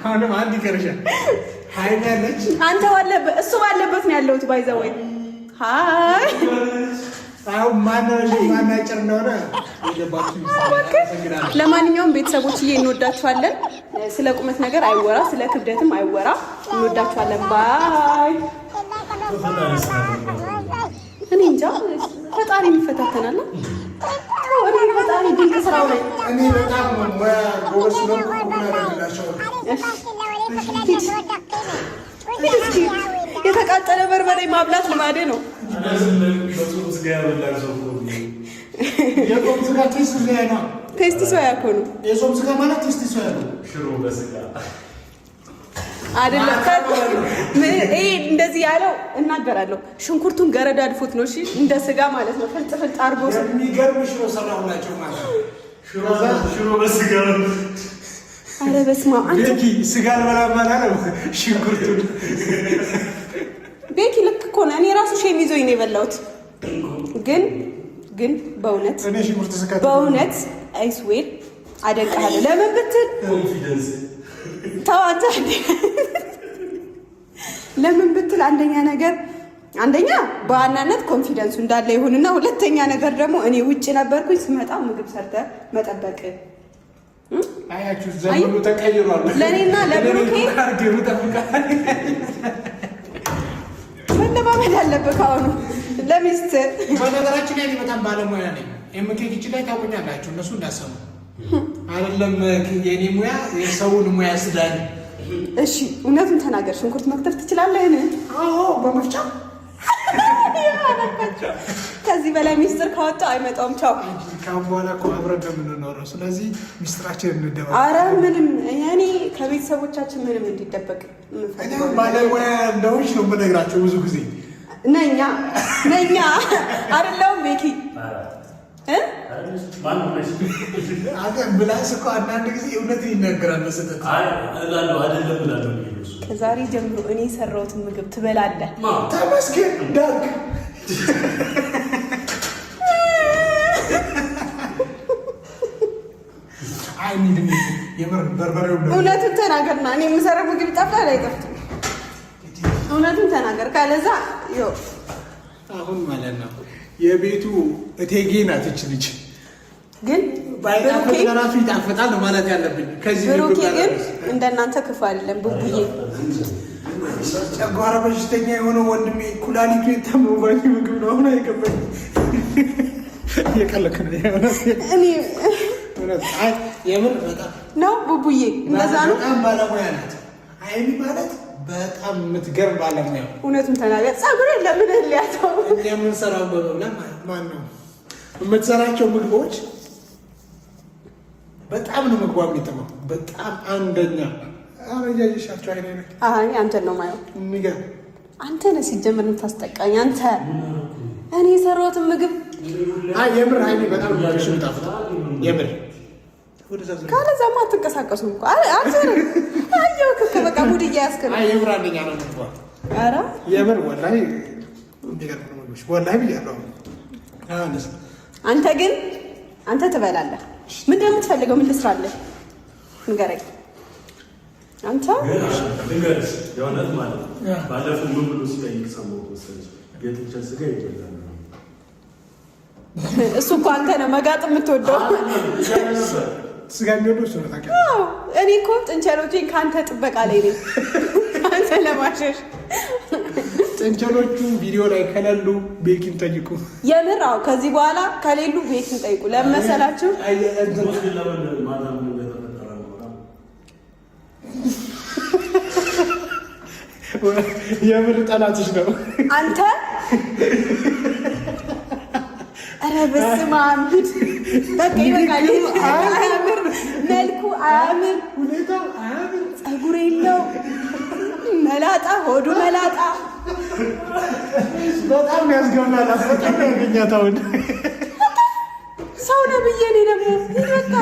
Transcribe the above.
አሁንም አንድ ይቀርሻል። ሀይሚ ያለች አንተ ባለበት እሱ ባለበት ነው ያለሁት። By the way, hi. አሁን ማን ማን አጭር እንደሆነ የገባችሁ። ለማንኛውም ቤተሰቦችዬ እንወዳችኋለን። ስለ ቁመት ነገር አይወራ፣ ስለ ክብደትም አይወራ። እንወዳችኋለን። Bye። እኔ እንጃ ፈጣሪ የሚፈታተናል። እኔ ፈጣሪ ድንቅ ስራው ላይ እኔ በጣም ሙያ ጎበዝ ስለሆንኩ አደርግላቸዋለሁ። ሂድ እስኪ። የተቃጠለ በርበሬ ማብላት ልማዴ ነው። የጾም ስጋ tasty soya ነው። Tasty soya እኮ ነው። የጾም ስጋ ማለት tasty soya ነው። ሽሮ በስጋ። አይደለም። ይሄ እንደዚህ ያለው እናገራለሁ። ሽንኩርቱን ገረድ አድፎት ነው። እሺ እንደ ስጋ ማለት ነው። ፍልጥ ፍልጥ አድርጎ የሚገርም ሽሮ ሰራሁላቸው ማለት ነው። ሽሮ በስጋ። ኧረ በስመ አብ አንተ። ቤኪ ስጋ አልበላም አላለም። ሽንኩርቱን ቤኪ ልክ እኮ ነው። እኔ ራሱ shame ይዞኝ ነው የበላሁት። ግን በእውነት እኔ ሽንኩርት ስጋ በእውነት I swear አደንቅሃለሁ። ለምን ብትል Confidence. ተው አንተ። ለምን ብትል አንደኛ ነገር አንደኛ በዋናነት confidence ኡ እንዳለ ይሁንና፣ ሁለተኛ ነገር ደግሞ እኔ ውጭ ነበርኩኝ፣ ስመጣ ምግብ ሰርተ መጠበቅ አያችሁ፣ ዘመኑ ተቀይሯል። ለእኔና ለብሩኬ አርጌው ጠብቃል። መለማመድ አለብህ ከአሁኑ ለሚስት። በነገራችን ላይ እኔ በጣም ባለሙያ ነኝ። ኤምኬ Kitchen ላይ ታውቁኛላችሁ። እነሱ እንዳሰሙ አይደለም የኔ ሙያ የሰውን ሙያ ስዳኝ። እሺ እውነቱን ተናገር፣ ሽንኩርት መክተፍ ትችላለህን? አዎ፣ በመፍጫ። ከዚህ በላይ ሚስጥር ካወጣው አይመጣውም። ቻው። ካሁን በኋላ እኮ አብረን ነው የምንኖረው። ስለዚህ ሚስጥራችን እንደባ አረ ምንም እኔ ከቤተሰቦቻችን ምንም እንዲደበቅ እኔ የምፈልገው ባለሙያ እንደሆንሽ ነው የምነግራቸው ብዙ ጊዜ። ነኛ ነኛ አይደለሁም ቤኪ እ? አንተ ምላስ እኮ አንዳንድ ጊዜ እውነት ይናገራል በስህተት። አይ እላለሁ፣ አይደለም እላለሁ ብዬ ነው እሱ። ከዛሬ ጀምሮ እኔ የሰራሁትን ምግብ ትበላለህ። ማ? ተመስገን ዳግ። አይ እንሂድ እንሂድ። የምር በርበሬው ነው። እውነቱን ተናገርና እኔ የምሰራው ምግብ ይጣፍጣል አይጣፍጥም? እውነቱን ተናገር፣ ካለዛ ይኸው። አሁን ማለት ነው የቤቱ እቴጌ ናት እች ልጅ። ግን ባይጣፍጥ ብሩኬ ለራሱ ይጣፍጣል ነው ማለት ያለብኝ። ከዚህ ብሩኬ ምግብ ጋር ግን እንደናንተ ክፉ አይደለም ቡቡዬ። ጨጓራ በሽተኛ የሆነ ወንድሜ ኩላሊቱ የታመመው ምግብ ነው። አሁን አይገባኝ። እየቀለድክ ነው። እኔ እውነት፣ አይ የምር በጣም ነው ቡቡዬ፣ እንደዛ ነው። በጣም ባለሙያ ናት። አይሚ ማለት በጣም የምትገርም ባለሙያ። እውነቱን ተናገር። ጸጉሬን ለምን ሊያተው? እኛ የምንሰራው በመብላት ማን ነው የምትሰራቸው ምግቦች በጣም ነው ምግቧ የሚጥመው። በጣም አንደኛ። ኧረ እያየሻቸው አይኔ ነው። አይ አንተን ነው ማየው። የሚገርም። አንተ ነህ ሲጀምር የምታስጠቃኝ አንተ። እኔ የሰራሁትን ምግብ አይ የምር አይኔ በጣም ነው የሚጣፍጠው። የምር ወደዛ ዙሪ። ካለዛማ አትንቀሳቀሱም እኮ። አይ አትዞርም። አየሁ እኮ በቃ mood እየያዝክ ነው። አይ የምር አንደኛ ነው ምግቧ። ኧረ የምር ወላሂ የሚገርም ነው ምግብሽ። ወላሂ ብያለሁ። አሁንስ አንተ ግን አንተ ትበላለህ። ምንድን ነው የምትፈልገው? ምን ልስራለህ? ንገረኝ። አንተ ግን ልንገርሽ፣ የእውነት ማለት ነው። ባለፈው ምን ብሎ ሲጠይቅ ሰማሁት መሰለሽ? የጥንቸል ስጋ ይበላል? እሱ እኮ አንተ ነህ መጋጥ የምትወደው። ስጋ የሚወደው እሱ ነው ታውቂያለሽ። አዎ፣ እኔ እኮ ጥንቸሎቼን ከአንተ ጥበቃ ላይ ነኝ። አንተ ለማሸሽ። ጥንቸሎቹ ቪዲዮ ላይ ከሌሉ ቤኪን ጠይቁ። የምር አዎ፣ ከዚህ በኋላ ከሌሉ ቤኪን ጠይቁ። ለምን መሰላችሁ? ግን ለምን ማታ ምን እንደተፈጠረ ነው? የምር ጠላትሽ ነው። አንተ ኧረ በስመ አብ ሂድ። በቃ ይበቃል። አያምር፣ መልኩ አያምር፣ ሁኔታው አያምር። ፀጉር የለው፣ መላጣ፣ ሆዱ መላጣ። በጣም ያስገባላት። በጣም ያገኛት አሁን። ሰው ነው ብዬ እኔ ደግሞ ሂድ በቃ።